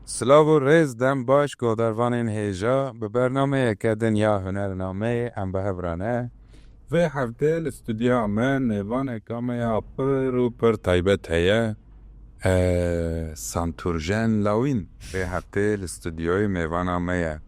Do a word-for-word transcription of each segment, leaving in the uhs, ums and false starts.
Silav û rêz, dem baş, godarvanên hêja, bi bernameyeke din ya Hunernameyê em bi hev re ne. Vê heftê li stûdyoya me mêvaneka me ya pir û pir taybet heye. E, Santurjen Lawîn vê heftê li stûdyoyê mêvana me ye.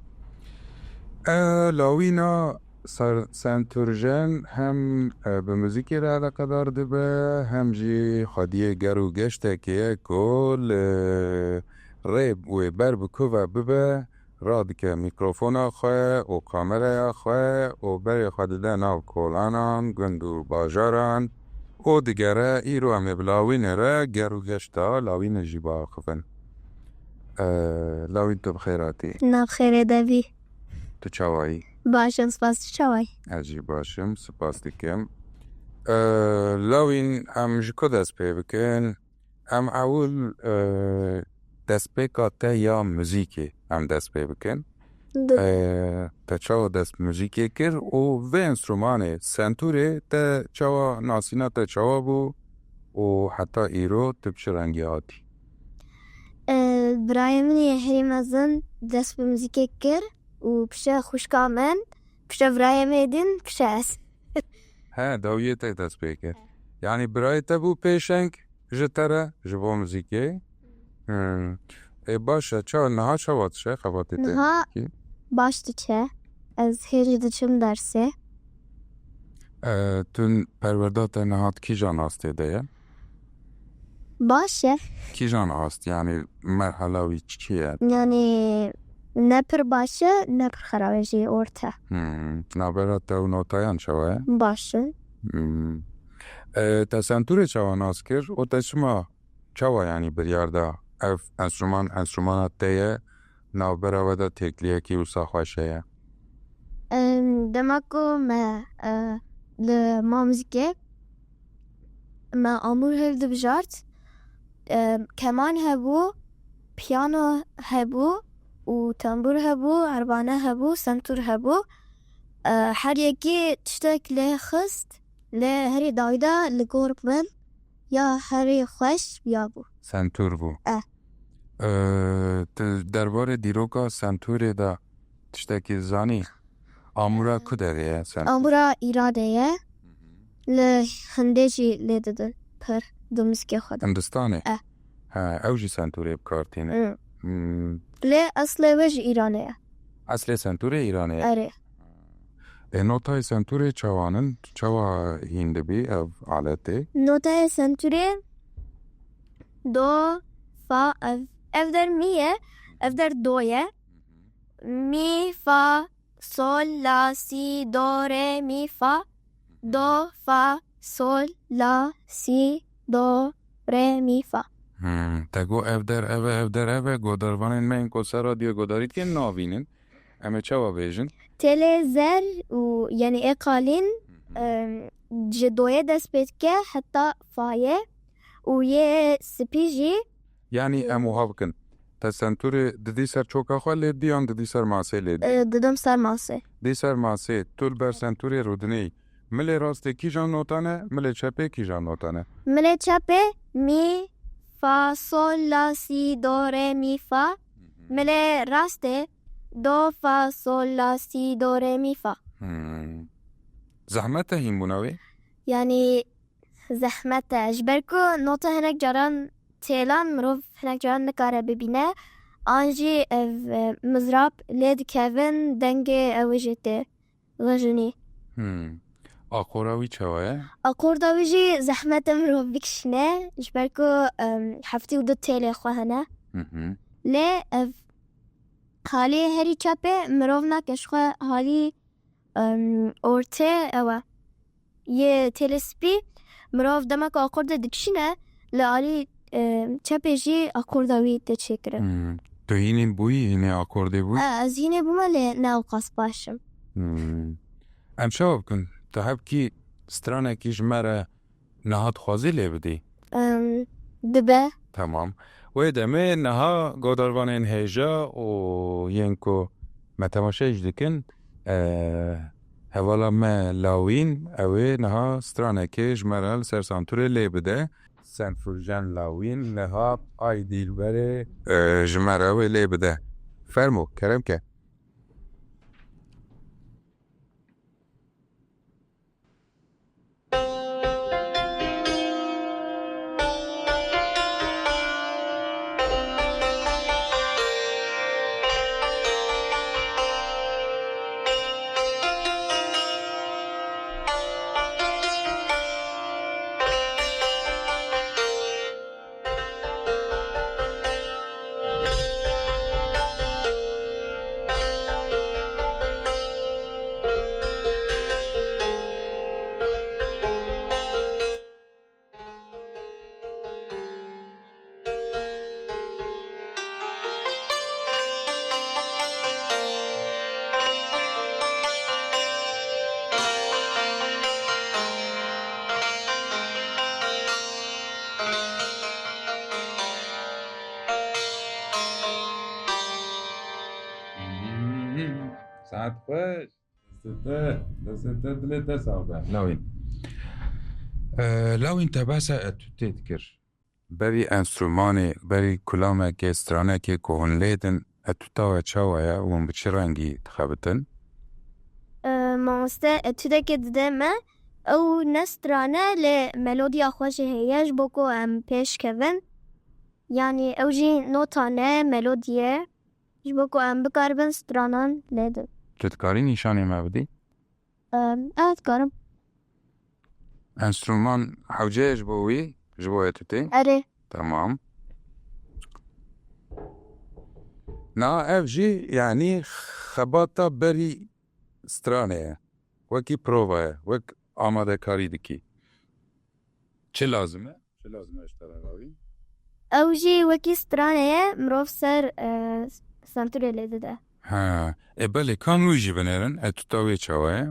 E, Lawîna Sar-, Santurjen hem, e, bi muzîkê re eleqedar dibe, hem jî xwediyê ger û geştekê ye ku li rê wê ber bi ku ve bibe, radike mîkrofona xwe û kameraya xwe û berê xwe dide nav kolanan, gund û bajaran û digere. Îro em ê bi Lawînê re ger û geşta Lawînê jî biaxivin. E, Lawîn, tu bi xêr hatî. Nav xêrê de bî. Tu çawa yî? Baş im, spas, tu çawa yî? Ez jî baş im, spas dikim. E, Lawîn, em ji ku dest pê bikin? Em ewil, e, destpêka te ya muzîkê em dest pê bikin. Du- E, te çawa dest muzîkê kir û vê enstrûmanê, sentûrê, te çawa, nasîna te çawa bû û heta îro tu bi çi rengî hatî? E, birayê min ê herî mezin dest bi muzîkê kir û piştre xwişka min, piştre birayê min ê din, piştre ez. He, dawiyê te dest pê kir. Yanî birayê te bû pêşeng ji te re, ji bo muzîkê. Hmm. Ê, baş e, ça-, niha çawa diçe xebatê te? Niha baş diçe. Ez hêjî diçim dersê. E, tu perwerda te niha di kîjan astê de ye? Baş e. Kîjan ast, yanî merhala wî çi ye? Yanî ne pir baş e, ne pir xerab e, jî orte. Hmm. Navbera te û notayan çawa ye? Baş e. Hmm. E, te sentûrê çawa nas kir û te çima, çawa, yanî biryar da ev enstrûman, enstrûmana te ye, navbera we de têkiliyekî wisa xweş heye? Em, dema ku me, e, li mamzikê me amûr hildibijart, e, keman hebû, piyano hebû û tembûr hebû, erbane hebû, sentûr hebû. E, her yekî tiştek lê xist, lê herî dawî de li gor min ya herî xweş ya bû. Sentûr bû. Eh. E, tu derbarê dîroka sentûrê de tiştekî zanî? Amûra ku derê ye sentûr? Amûra Îranê ye. Li hindê jî lê didin pir di mizgê xwe de. Hindistanê? Eh. He, ew jî sentûrê bi kar tîne. Hmm. Hmm. Lê eslê wê ji Îranê ye. Eslê sentûrê Îranê ye? Erê. Ê, notayê sentûrê çawan in? Çawa hîn dibî ev aletê? Notayê sentûrê do, fa, ev, ev der mi ye, ev der do ye. Mi, fa, sol, la, si, do, re, mi, fa. Do, fa, sol, la, si, do, re, mi, fa. Hmm, te got ev der ev e, ev der ev e, godarvanên me yên ku ser radyoyê godarî dikin navînin. Em ê çawa bêjin? Têlê zer û, yanî ê qalîn, Hı hı. em, ji doyê dest pê dike heta fayê û yê spî jî. Yanî em wiha bikin. Te sentûrê didî ser çoka xwe lê didî yan didî ser masê lê didî? E, didim ser masê. Dî ser masê, tu li ber sentûrê rûdinêyî. Milê rastê kîjan nota ne, milê çepê kîjan nota ne? Milê çepê mi, fa, sol, la, si, do, re, mi, fa. Hı hı. Milê rastê do, fa, sol, la, si, do, re, mi, fa. Hmm. Zehmet e hînbûna wê? Yanî zehmet e. Ji ber ku nota hinek caran têlan mirov hinek caran nikare bibîne. An jî ev, e, mizrab lê dikevin, dengê ew ê jê tê. Rejinî. Hmm. Akora wî çawa ye? Akorda wî jî zehmet e mirov bikişîne, ji ber ku, em, heftê û du têlê xwe hene. Hı hı. Lê ev halê herî çepê mirov nake ji xwe halî, em, ortê ew e. Yê têlê spî, mirov dema ku akordê dikişîne, li alî, e, çepê jî akorda wî tê çêkirin. Hmm. Tu hînî bûyî, hînê akordê bûyî? E, ez hînê bûme, lê ne ewqas baş im. Hmm. Em çawa bikin? Tu hebkî stranekî ji me re niha dixwazî lê bidî? Em, dibe. Tamam. Wê demê niha godarvanên hêja û yên ku me temaşe jî dikin, e, hevala me Lawîn, ew ê niha stranekê ji me re li ser sentûrê lê bide. Sen Furcan Lawîn niha ay dîlberê, e, ji me re wê lê bide. Fermo, kerem ke. Saet xweş. Destê te, destê te, dilê te sax be. Lawîn. E, Lawîn, te behsa etûtê dikir. Berî enstrûmanê, berî kulamekê, stranekê ku hûn lê din, etûta we çawa ye? Hûn bi çi rengî dixebitin? E, mamoste etûdekê dide me, ew ne stran e, lê melodiya xwe jî heye, ji bo ku em pêş kevin. Yanî ew jî nota ne, melodî ye. Ji bo ku em bikaribin stranan lê din. Tu dikarî nîşanê me bidî? Em, evet, dikarim. Enstrûman hewce ye ji bo wî, ji bo etûtê? Erê. Tamam. Na ev jî, yanî, xebata berî stranê ye. Wekî prova ye, wek amadekarî dikî. Çi lazim e? Çi lazim e ji te re Lawîn? Ew jî wekî stranê ye, mirov ser, e, sentûrê lê dide. Ha, e, belê, kan wî jî binêrin, etûta wê çawa ye?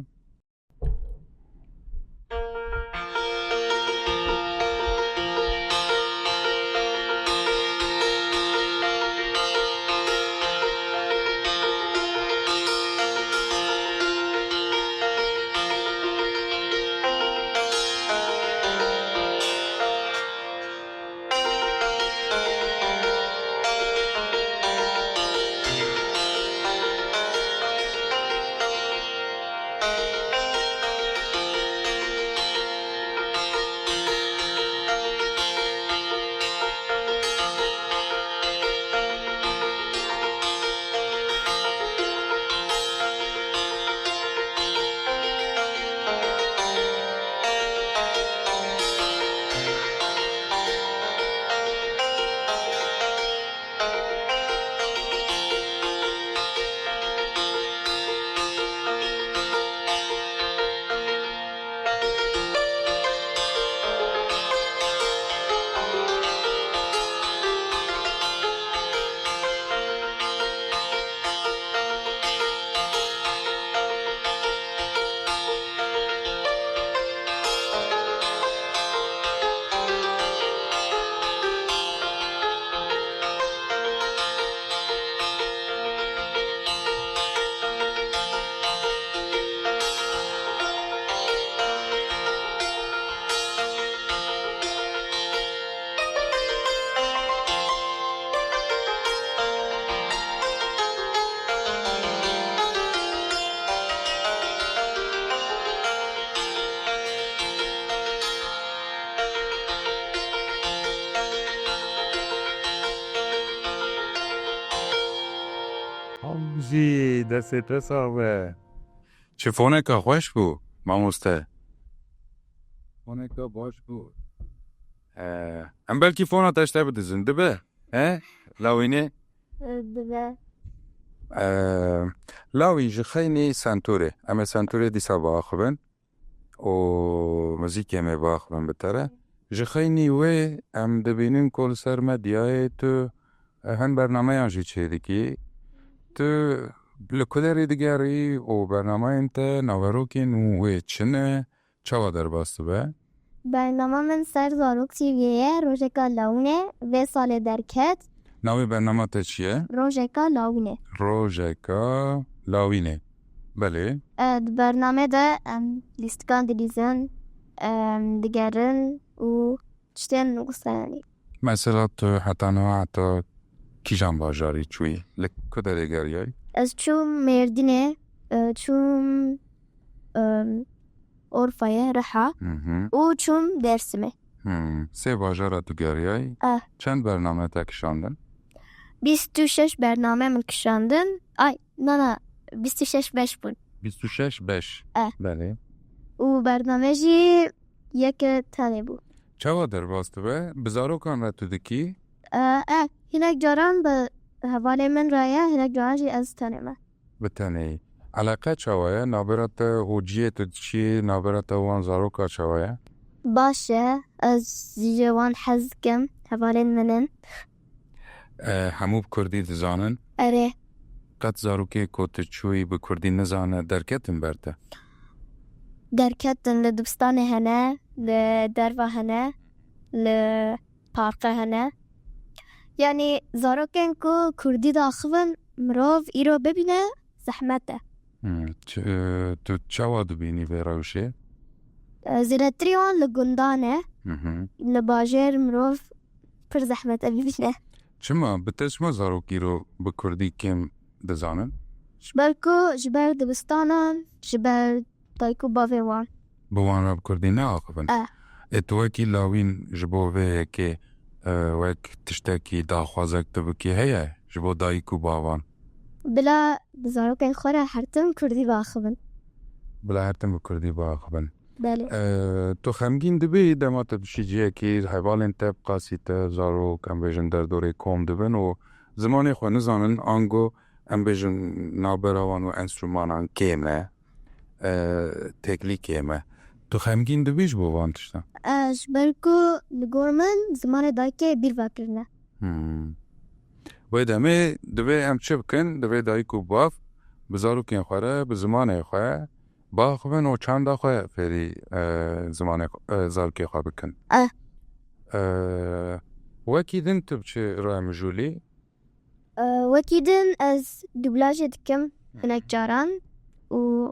Hamzî, destê te sax be. Çi foneka xweş bû, mamoste. Foneka baş bû. Ee, em belkî fona te ji te bidizin, dibe? He? Lawînê? Dibe. Ee, Lawî, ji xeynî sentûrê. Em ê sentûrê dîsa biaxivin. Û muzîkê me biaxivin bi te re. Ji xeynî wê em dibînin ku li ser medyayê tu, e, hin bernameyan jî çêdikî. Tu li ku derê digerî û bernameyên te, naverokên wê çi ne, çawa derbas dibe? Bernama min ser Zarok T V'yê ye, rojeka lawine vê salê derket. Navê bernama te çi ye? Rojeka lawine. Rojeka lawine. Belê. E, di bernamê de em lîstikan dilîzin, em digerin û tiştên nûsa yanî. Mesela tu heta niha heta kîjan bajarî çûyî? Li ku derê geriyayî? Ez çûm Mêrdînê, e, çûm, e, Orfayê, Riha Hı hı. û çûm Dêrsimê. Hmm, sê bajara tu geriyayî. Eh. Çend bername te kişandin? Bîst û şeş bername min kişandin. Ay, na, na, bîst û şeş beş bûn. Bîst û şeş beş. Eh. Belê. Û bername jî yeke tenê bû. Çawa derbas dibe? Bi zarokan re tu dikî? Eh, eh, hinek caran bi hevalê min re ye, hinek caran jî ez tenê me. Bi tenê yî. Eleqe çawa ye? Navbera te û cihê tu diçî, navbera te û wan zaroka çawa ye? Baş e. Ez ji wan hez dikim. Hevalên min in. E, hemû bi kurdî dizanin? Erê. Qet zarokê ku tu çûyî bi kurdî nizane derketin ber te? Derketin, li dibistanê hene, li derva hene, li parke hene. Yanî zarokên ku kurdî diaxivin mirov îro bibîne zehmet e. Hmm, ç-, e, tu çawa dibînî vê rewşê? E, zêdetirî wan li gundan e. Hı hı. Li bajêr mirov pir zehmet e bibîne. Çima? Bi te çima zarok îro bi kurdî kêm dizanin? Ji ber ku ji ber dibistanan, ji ber dayik û bavê wan. Bi wan re bi kurdî neaxivin. Eh. Ê tu wekî lawîn ji bo vê yekê, e, wek tiştekî daxwazek tu bikî heye ji bo dayik û bavan? Bila bi zarokên xwe re her tim kurdî biaxivin. Bila her tim bi kurdî biaxivin. Belê. E, tu xemgîn dibî dema tu diçî cihekî, hevalên te bi qasî te, zarok, em bêjin derdorê kom dibin û zimanê xwe nizanin, ango em bêjin navbera wan û enstrûmanan kêm e, e, têkilî kêm e. Tu xemgîn dibî ji bo van tiştan? E, ji ber ku li gor min zimanê dayikê bîr vekirine. Hmm. Wê demê divê em çi bikin? Divê dayik û bav bi zarokên xwe re, bi zimanê xwe biaxivin û çanda xwe fêrî, e, zimanê xwe, e, zarokê xwe bikin. Eh. E, wekî din tu bi çi re mijûlî? E, wekî din ez dublajê dikim hinek caran û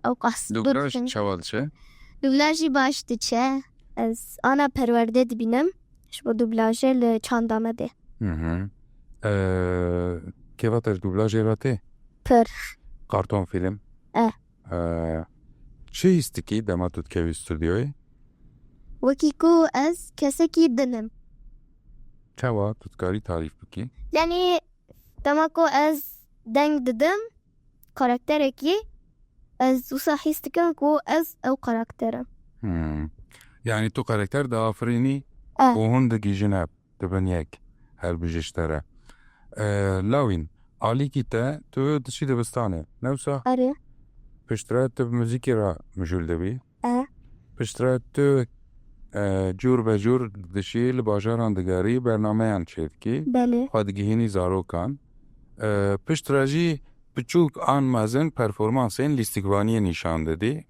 ew qas Dublaj çawa diçe? Dublaj jî baş diçe. Ez ana perwerde dibînim. Ji bo dublajê li çanda me dê. Hı hı. E, kêfa te ji dublajê re tê? Pir. Karton fîlm? Eh. E, çi hîs dikî dema tu dikevî stûdyoyê? Wekî ku ez kesekî din im. Çawa? Tu dikarî tarîf bikî? Yanî dema ku ez deng didim karakterekî, ez wisa hîs dikim ku ez ew karakter im. Hmm. Yanî tu karakter diafirînî Eh. û hûn digihîjin hev, dibin yek, her bijî ji te re. E, lawîn, alîkî te, tu diçî dibistanê, ne wisa? Erê. Piştre tu bi muzîkê re mijûl dibî? E. Piştre tu, e, cûr be cûr dişî li bajaran digerî, bernameyan çêdikî. Belê. Xwe digihînî zarokan. E, piştre jî piçûk an mezin performansên lîstikvaniyê nîşan didî.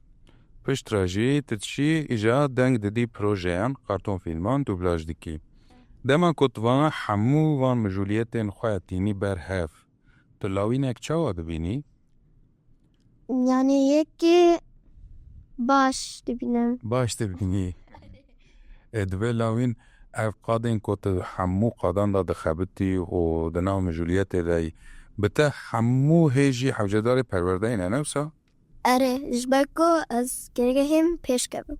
Piştre jî tu dişî îja deng didî projeyan, karton fîlman dublaj dikî. Dema ku tu vana hemû van mijûliyetên xwe tînî ber hev, tu lawînek çawa dibînî? Yanî yekî baş dibînim. Baş dibînî. E, divê lawîn ev qadên ku tu hemû qadan de dixebitî û di nav mijûliyetê de yî, bi te hemû hê jî hewcedarê perwerdeyê ne, ne wisa? Erê, ji ber ku ez gerek hêm pêş kevim.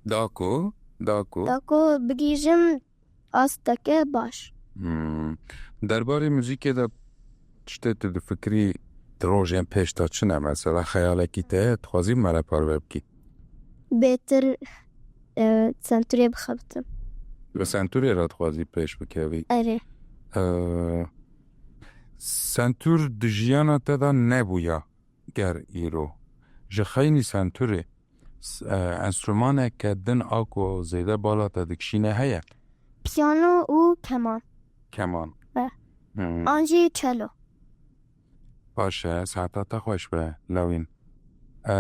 Da ku, da ku. Da ku bigihîjim asteke baş. Hmm. Derbarê muzîkê de tiştê tu difikirî di rojên pêş de çi ne? Mesela xeyalekî te heye, dixwazî bi me re parve bikî? Bêtir, e, sentûrê bixebitim. Bi sentûrê re dixwazî pêş bikevî? Erê. E, sentûr di jiyana te de nebûya ger îro. Ji xeynî sentûrê S-, e, enstrûmaneke din a ku zêde bala te dikişîne heye? Piyano û keman. Keman. E. Hmm. An jî çelo. Baş e, saeta te xweş be, lawîn. E,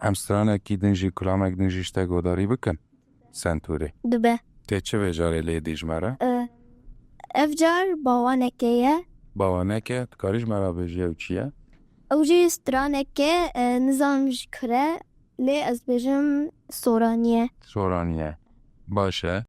em stranekî din jî, kulamek din jî ji te godarî bikin. Sentûrê. Dibe. Tê çi vê carê lê dî ji me re? E, ev car bawaneke ye. Bawaneke, dikarî ji me re bêjî ew çi ye? Ew jî straneke, e, nizam ji kire, lê ez bêjim soraniye. Soraniye. Baş e.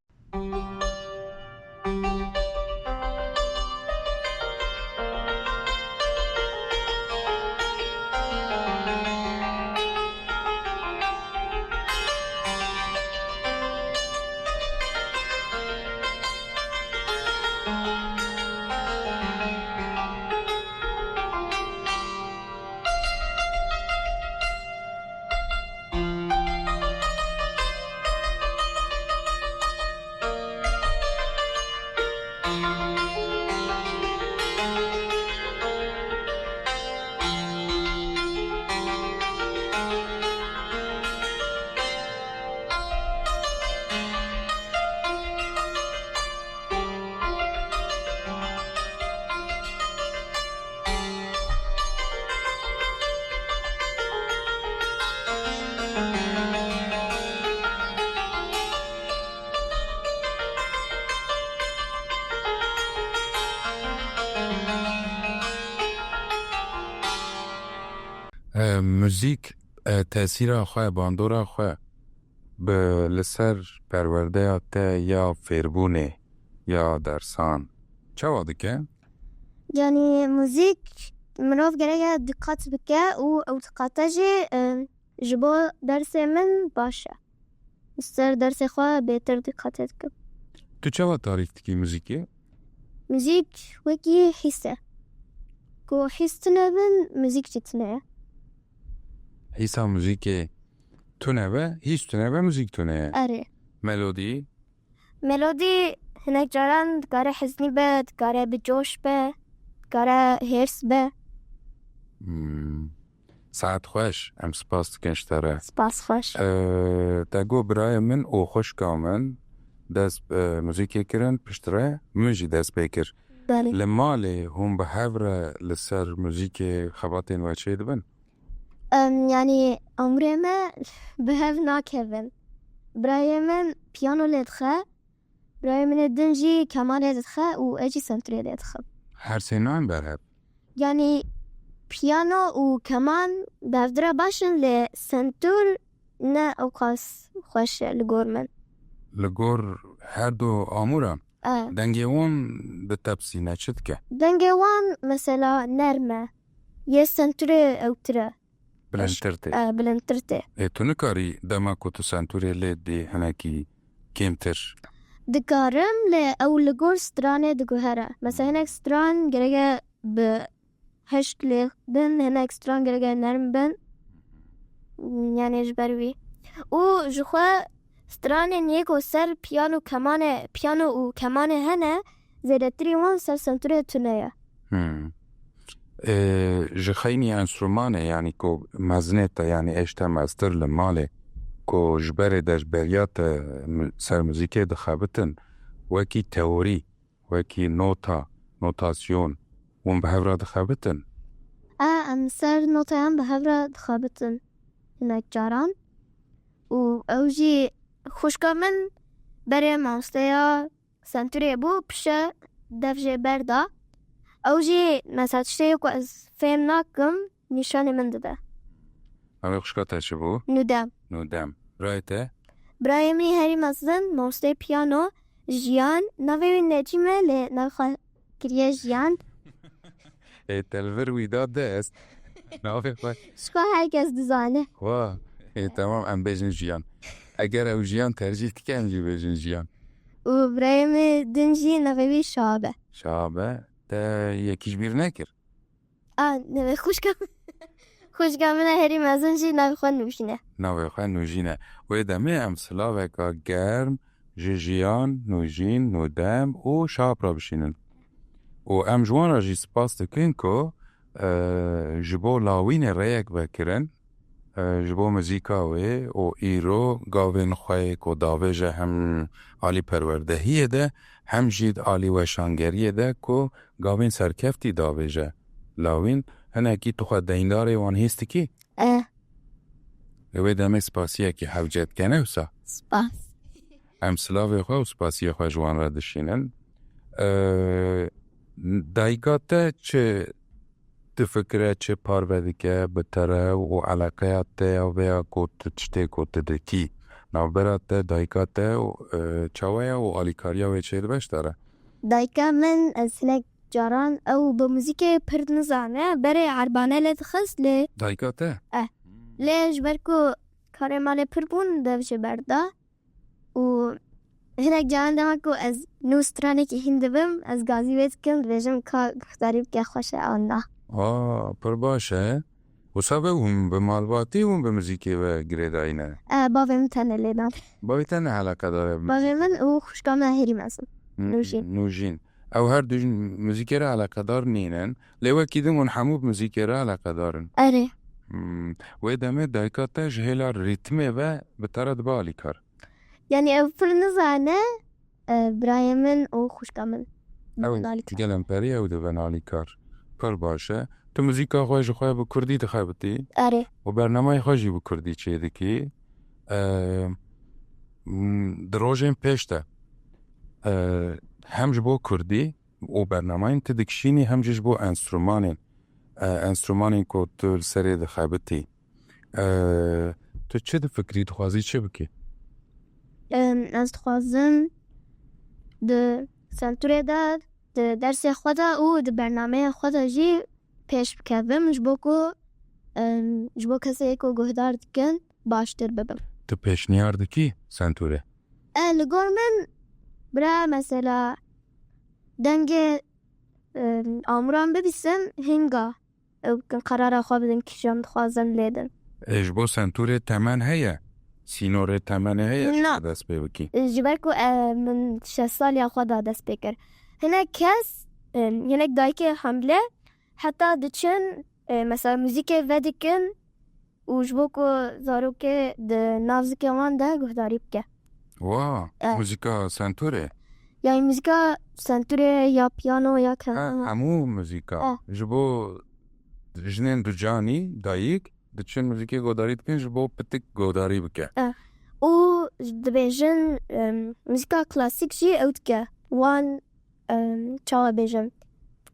E, muzîk, e, tesîra xwe, bandora xwe bi, li ser perwerdeya te ya fêrbûnê, ya dersan çawa dike? Yanî muzîk mirov gerek e diqat bike û ew diqate jî, e, ji bo dersê min baş e. Li ser dersê xwe bêtir diqatê dikim. Tu çawa tarîf dikî muzîkê? Muzîk wekî hîs e. Ku hîs tune bin, muzîk jî tune ye. Hîsa muzîkê tune be, hîs tune be, muzîk tune ye. Erê. Melodî? Melodî hinek caran dikare heznî be, dikare bi coş be, dikare hêrs be. Hmm. Saet xweş, em spas dikin ji te re. Spas xweş. Ee, te got birayê min û xwişka min dest, e, muzîkê kirin, piştre min jî dest pê kir. Belê. Li malê hûn bi hev re li ser muzîkê xebatên we çêdibin? Em, yanî, emrê me bi hev nakevin. Birayê min piyano lê dixe, birayê min ê din jî kemanê dixe û ez jî senturê lê dixim. Her sê nayên berhev? Yanî piyano û keman bi hev re baş in, lê sentur ne ewqas xweş e li gor min. Li gor her du amûran? E. Dengê wan ditepsîne, çi dike? Dengê wan mesela nerm e. Yê senturê ewtir e. Bilindtir tê. E, bilindtir tê. Ê, tu nikarî dema ku tu senturê lê dî hinekî kêmtir? Dikarim, lê ew li gor stranê diguhere. Mesela hinek stran gereke bi hişk lê bin, hinek stran gereke nerm bin. Yanî ji ber wî. Û ji xwe stranên yê ku ser piyano kemane, piyano û kemane hene, zêdetirî wan ser senturê tune ye. Hmm. Ee, ji xeynî enstrûmanê, yanî ku mezinê te, yanî êş te meztir li malê, ku ji berê de ji beriya te mu-, ser muzîkê dixebitin, wekî teorî, wekî nota, notasyon, hûn bi hev re dixebitin? E, em ser notayan bi hev re dixebitin hinek caran. Û ew jî xwişka min berê mamosteya senturê bû, pişe dev jê berda. Ew jî mesela tiştê ku ez fêm nakim, nîşanê min dide. Navê xwişka te çi bû? Nûdem. Nûdem. Birayê te? Birayê min herî mezin, mamosteyê piyano, Jiyan. Navê wî Necîm e, lê navê xwe kiriye Jiyan. Ê, te li vir wî da dest. Navê xwe? Ji xwe her kes dizane. Wa. Ê, temam, em bêjin Jiyan. Eger ew Jiyan tercîh dike, em jî bêjin Jiyan. Û birayê min din jî navê wî Şahab e. Şahab e. Te yekî ji bîr nekir? A, navê xwişka min. Xwişka min e herî mezin jî navê xwe Nûjîn e. Navê xwe Nûjîn e. Wê demê em silaveka germ ji Jiyan, Nûjîn, Nûdem û Şahap re bişînin. Û em ji wan re jî spas dikin ku, e, ji bo lawînê rêyek vekirin, e, ji bo muzîka wê û îro gavên xwe yê ku davêje hem alî perwerdehiyê de, hem jî di alî weşangeriyê de ku gavên serkeftî davêje. Lawîn, hinekî tu xwe deyndarê wan hîs dikî? E. Li wê demê spasiyekî hewce dikene wisa? Spas. Em silavê xwe û spasiyê xwe ji wan re dişînin. Ee, dayika te çi difikire, çi parve dike bi te re û eleqeya te ya vêya ku tu tiştê ku tu dikî? Navbera te, dayika te û, e, çawa ye û alîkariya wê çêdibe ji te re? Dayika min, ez hinek caran ew bi muzîkê pir nizane, berê erbane lê dixist lê Dayika te? Eh. Lê ji ber ku karê malê pir bûn, dev jê berda. Û hinek caran dema ku ez nû stranekî hîn dibim, ez gazî wê dikim, dibêjim ka guhdarî bike, xweş e an na. Aa, pir baş e. Wisa ve hûn bi malbatî hûn bi muzîkê ve girêdayî ne? E, bavê min tene lê dan. Bavê te ne eleqedar e? Bavê min û xwişka me herî mezin. Nûjîn. Nûjîn. Ew her du muzîkê re eleqedar nînin. Lê wekî din hûn hemû bi muzîkê re eleqedar in. Erê. Hmm. Wê demê dayika te ji hêla rîtmê ve bi te re dibe alîkar. Yanî ew pir nizane, e, birayê min û xwişka min. Ew Nalîk. Gelên perî ew dibin alîkar. Pir baş e. Tu muzîka xwe ji xwe bi kurdî dixebitî. Erê. Û bernameyê xwe jî bi kurdî çêdikî. E, m, di rojên pêş de, e, hem ji bo kurdî û bernameyên tu dikişînî hem jî ji bo enstrûmanên, e, enstrûmanên ku tu li serê dixebitî. E, tu çi difikirî, dixwazî çi bikî? Em, ez dixwazim di sentûrê de, di dersê xwe de û di bernameya xwe de jî pêş bikevim, ji bo ku, em, ji bo kesê ku guhdar dikin baştir bibim. Tu pêşniyar dikî sentûrê? E, li gor min bira mesela dengê, em, amûran bibîsim, hinga ew bikin, qerara xwe bidin kîjan dixwazin lê din. E, ji bo sentûrê temen heye? Sînorê temenê heye ji Na. te dest pê bikî? Ji ber ku, e, min şeş saliya xwe da dest pê kir. Hinek kes, e, hinek dayikê hemle heta diçin, e, mesela muzîkê vedikin û ji bo ku zarokê di nav zikê wan de guhdarî bike. Wa, E. muzîka sentûrê? Yani muzîka sentûrê ya piyano ya Ha, kevana. hemû muzîka. Ha. Ji bo jinên ducanî, dayik, diçin muzîkê godarî dikin ji bo pitik godarî bike. E. Û dibêjin, em, muzîka klasîk jî ew dike. Wan, em, çawa bêjim?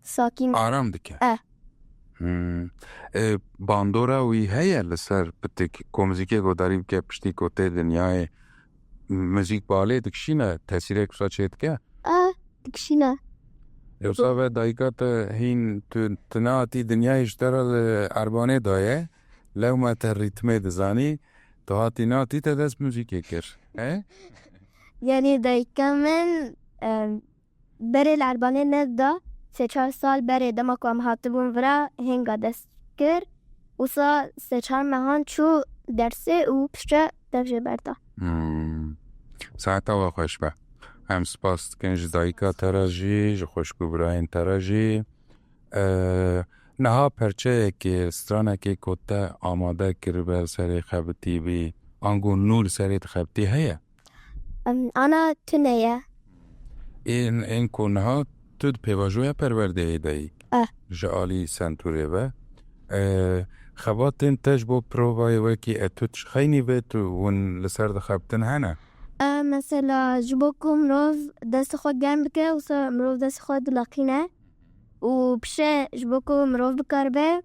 Sakîn. Aram dike. E. Hmm. E, bandora wî heye li ser pitik ku muzîkê godarî bike piştî ku tê dinyayê muzîk balê dikişîne, tesîrek wisa çê dike? E, dikişîne. Yoksa ve dayika te hîn tu, tu nehatî dinyayê ji te re li erbanê daye, lewma te rîtmê dizanî, tu hatî nehatî te dest muzîkê kir. He? Yani dayika min, em, berê li erbanê nedida, sê çar sal berê dema ku em hatibûn vira hênga dest kir. Wisa sê çar mehan çû dersê û piştre dev jê berda. Hmm. Saeta we xweş be. Em spas dikin ji dayika te re jî, ji xweşk û birayên te re jî. Eee, niha perçeyekê, stranekê ku te amade kiribe, serê xebitî bî, ango nû li serê dixebitî heye? Em, ana tune ye. Ên, ên ku niha tu di pêvajoya perwerdeyê de yî. Eh. Ji alî sentûrê ve. E, xebatên te ji bo provayê wekî etûd ji xeynî ve tu hûn li ser dixebitin hene? E, mesela ji bo ku mirov destê xwe germ bike, wisa mirov destê xwe dileqîne û pişe ji bo ku mirov bikaribe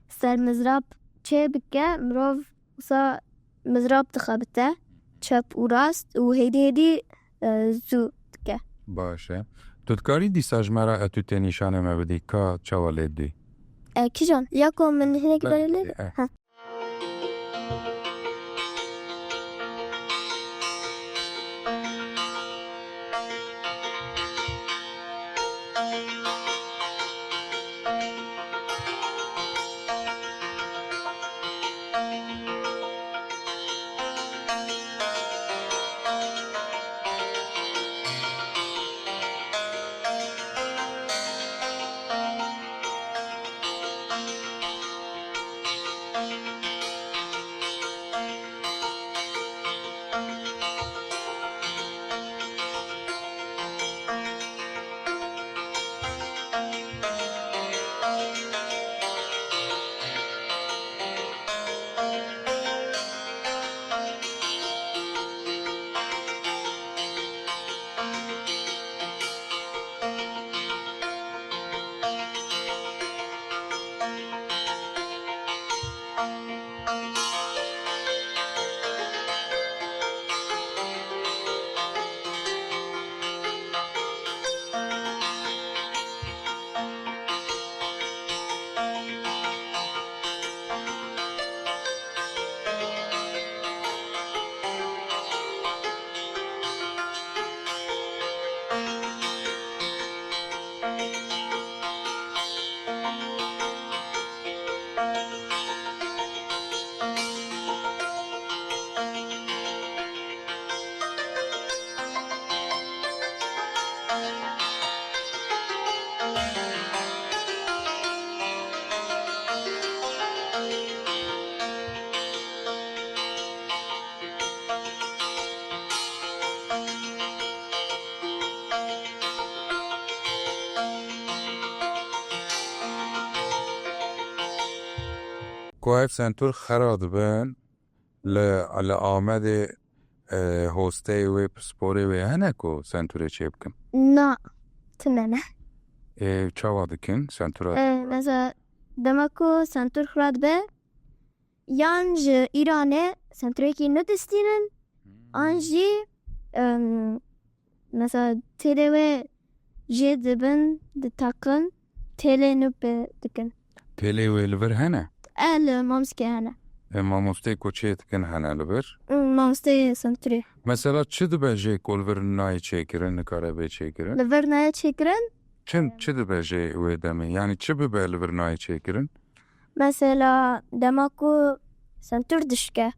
ser mizrab çê bike, mirov wisa mizrab dixebite çep û rast û hêdî hêdî, e, zû dike. Baş e. Tu dikarî dîsa ji me re etûtê nîşanê me bidî ka çawa lê didî? E, kîjan? Ya ku min hinek Be-, berê lê? e. Ha. Ku ev sentûr xera dibin, li, li Amedê, e, hosteyê wê, pisporê wê hene ku sentûrê çêbikin? Na, tune ne. E, çawa dikin sentûra? E, mesela, dema ku sentûr xira dibe, yan ji Îranê sentûrekî nû distînin, an jî, em, mesela, têlê wê jê dibin, diteqin, têlê nû pê dikin. Têlê wê li vir hene? E, li mamzikê hene. E, mamosteyê ku çê dikin hene li vir? Hı, mamosteyê sentûrê. Mesela çi dibe jê ku li vir nayê çêkirin, nikare bê çêkirin? Li vir nayê çêkirin? Çi, çi dibe jê wê demê? Yani çi bibe li vir nayê çêkirin? Mesela dema ku sentûr dişke.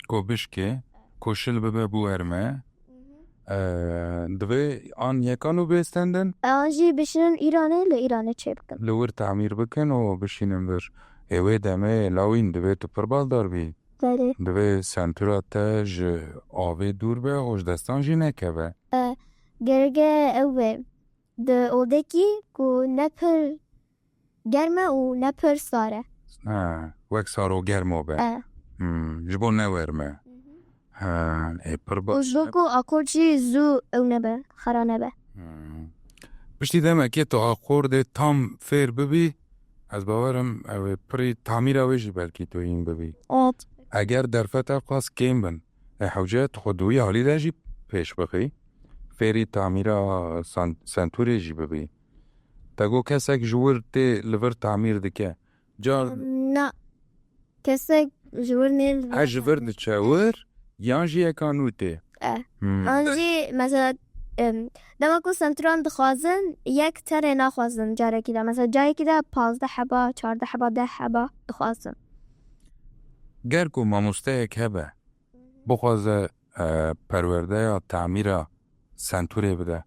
Ku bişke, ku şil bibe bû erme. Hı hı. Ee, divê an yeka nû bê stendin? An jî bişînin Îranê, li Îranê çê bikin. Li wir tamîr bikin û bişînin vir. Ê wê demê lawîn divê tu pir baldar bî. Belê. Divê sentûra te ji avê dûr be û ji destan jî nekeve. E, gerek e ew be. Di odekî ku ne pir germ e û ne pir sar e. Ha, wek sar û germo be. E. Hmm, ji bo newerme. Hı hı. Ha, ê pir baş. Û ji bo ku akord jî zû ew nebe, xera nebe. Hmm. Piştî demekê tu akordê tam fêr bibî, ez bawerim ew ê pirî tamîra wê jî belkî tu hîn bibî. Evet. Eger derfeta qas kêm bin, ê hewce tu xwe di wî halî de jî pêş bixî, fêrî tamîra san-, sentûrê jî bibî. Te got kesek ji wir tê li vir tamîr dike. Car Na. Kesek ji wir nê li vir. He ji vir diçe wir, yan jî yeka nû tê? E. Hmm. An jî mesela, em, dema ku sentûran dixwazin, yek terê naxwazin carekî de. Mesela carekî de pazdeh heba, çardeh heba, deh heba dixwazin. Ger ku mamosteyek hebe, bixwaze, e, perwerdeya tamîra sentûrê bide,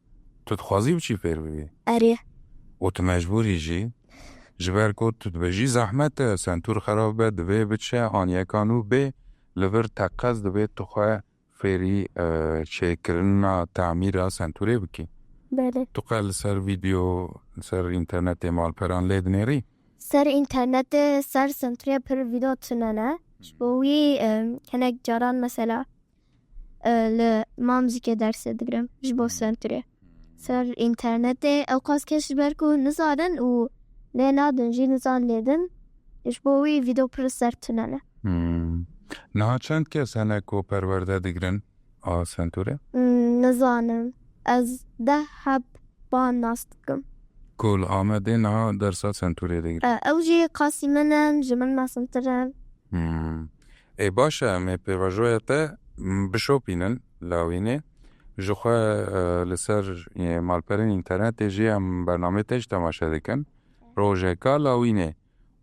tu dixwazî biçî fêr bibî? Erê. Û tu mecbûrî jî, ji ber ku tu dibêjî zehmet e, sentûr xerab be, divê biçe an yeka nû bê, li vir teqez divê tu xwe fêrî, e, çêkirina tamîra sentûrê bikî. Belê. Tu qe li ser vîdeo, li ser înternetê malperan lê dinêrî? Ser înternetê, ser sentûrê pir vîdeo tune ne. Ji bo wî, e, hinek caran mesela, e, li mamzikê dersê digirim ji bo sentûrê. Ser înternetê ew qas kes ji ber ku nizanin û lê nadin jî nizan lê din, ji bo wî vîdeo pir ser tune ne. Hmm. Niha çend kes hene ku perwerde digirin a sentûrê? Hmm, nizanim. Ez deh heb ba nas dikim. Ku li Amedê niha dersa sentûrê digirin. E, ew jî qasî min in, ji min mezintir in. Hmm. Ê baş e, em ê pêvajoya te, m, bişopînin lawînê. Ji xwe, e, li ser, e, malperên înternetê jî em bernameyê te jî temaşe dikin. Rojeka lawînê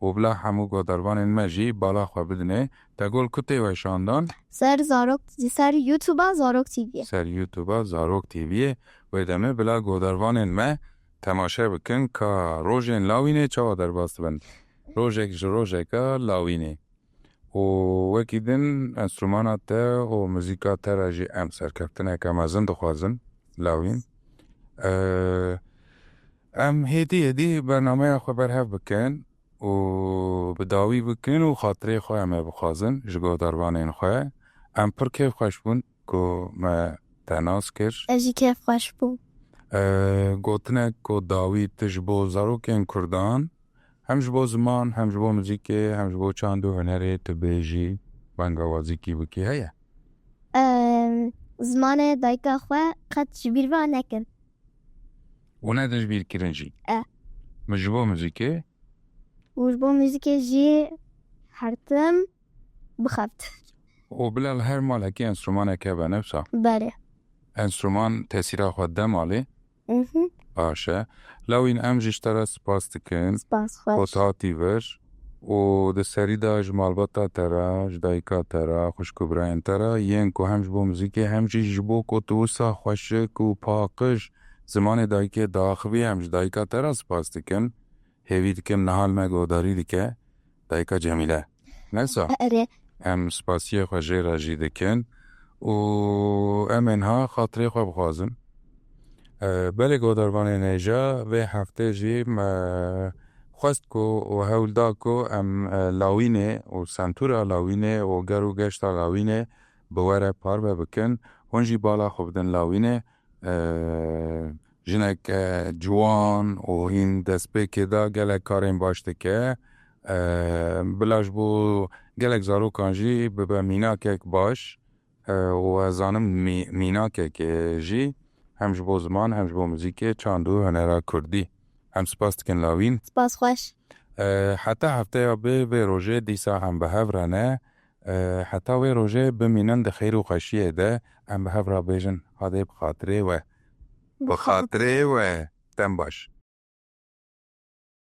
û bila hemû godarvanên me jî bala xwe bidinê. Te got ku tê weşandan? Ser Zarok, ser YouTube-a Zarok T V'yê. Ser YouTube-a Zarok T V'yê. Wê demê bila godarvanên me temaşe bikin ka rojên lawînê çawa derbas dibin. Rojek ji rojeka lawînê. Û wekî din enstrûmana te û muzîka te re jî em serkeftineke mezin dixwazin, lawîn. Eee, em hêdî hêdî bernameya xwe berhev bikin û bi dawî bikin û xatirê xwe em ê bixwazin ji godarvanên xwe. Em pir kêfxweş bûn ku me te nas kir. Ez jî kêfxweş bûm. Eee, gotinek ku dawî tu ji bo zarokên Kurdan, hem ji bo ziman, hem ji bo muzîkê, hem ji bo çand û hunerê tu bêjî, bangawazîkî bikî heye? Em, zimanê dayika xwe qet ji bîr ve nekin. Û ne dijbîrkirin jî? E. Min ji bo muzîkê? Û ji bo muzîkê jî her tim bixeft. Û bila li her malekî enstrûmanek hebe, ne wisa? Belê. Enstrûman tesîra xwe de malê? Mhm. Baş e. Lawîn, em jî ji te re spas dikin. Spas xweş. Ku tu hatî vir. Û di serî de ji malbata te re, ji dayika te re, xwişk û birayên te re, yên ku hem ji bo muzîkê, hem jî ji bo ku tu wisa xweşik û paqij zimanê dayikê diaxivî, em ji dayika te re spas dikin. Hêvî dikim niha li me guhdarî dike dayika Cemîle. Ne wisa? Erê. Em spasiyê xwe jê re jî dikin û em ê niha xatirê xwe bixwazin. E, belê guhdarvanên hêja, vê heftê jî me xwest ku û hewl da ku em e, lawînê û sentûra lawînê û ger û geşta lawînê bi we re parve bikin. Hûn jî bala xwe bidin lawînê. E, jinek e, ciwan û hîn destpêkê de gelek karên baş dike. E, bila ji bo gelek zarokan jî bibe mînakek baş. E, û ez zanim mî-, mînakek e, jî hem ji bo ziman hem ji bo muzîkê çand û hunera kurdî. Em spas dikin lawîn. Spas xweş. E, heta hefteya bê vê rojê dîsa em bi hev re ne. E, heta wê rojê bimînin di xêr û xweşiyê de, em bi hev re bêjin hadê bi xatirê we. Bi xatirê we. Dem baş.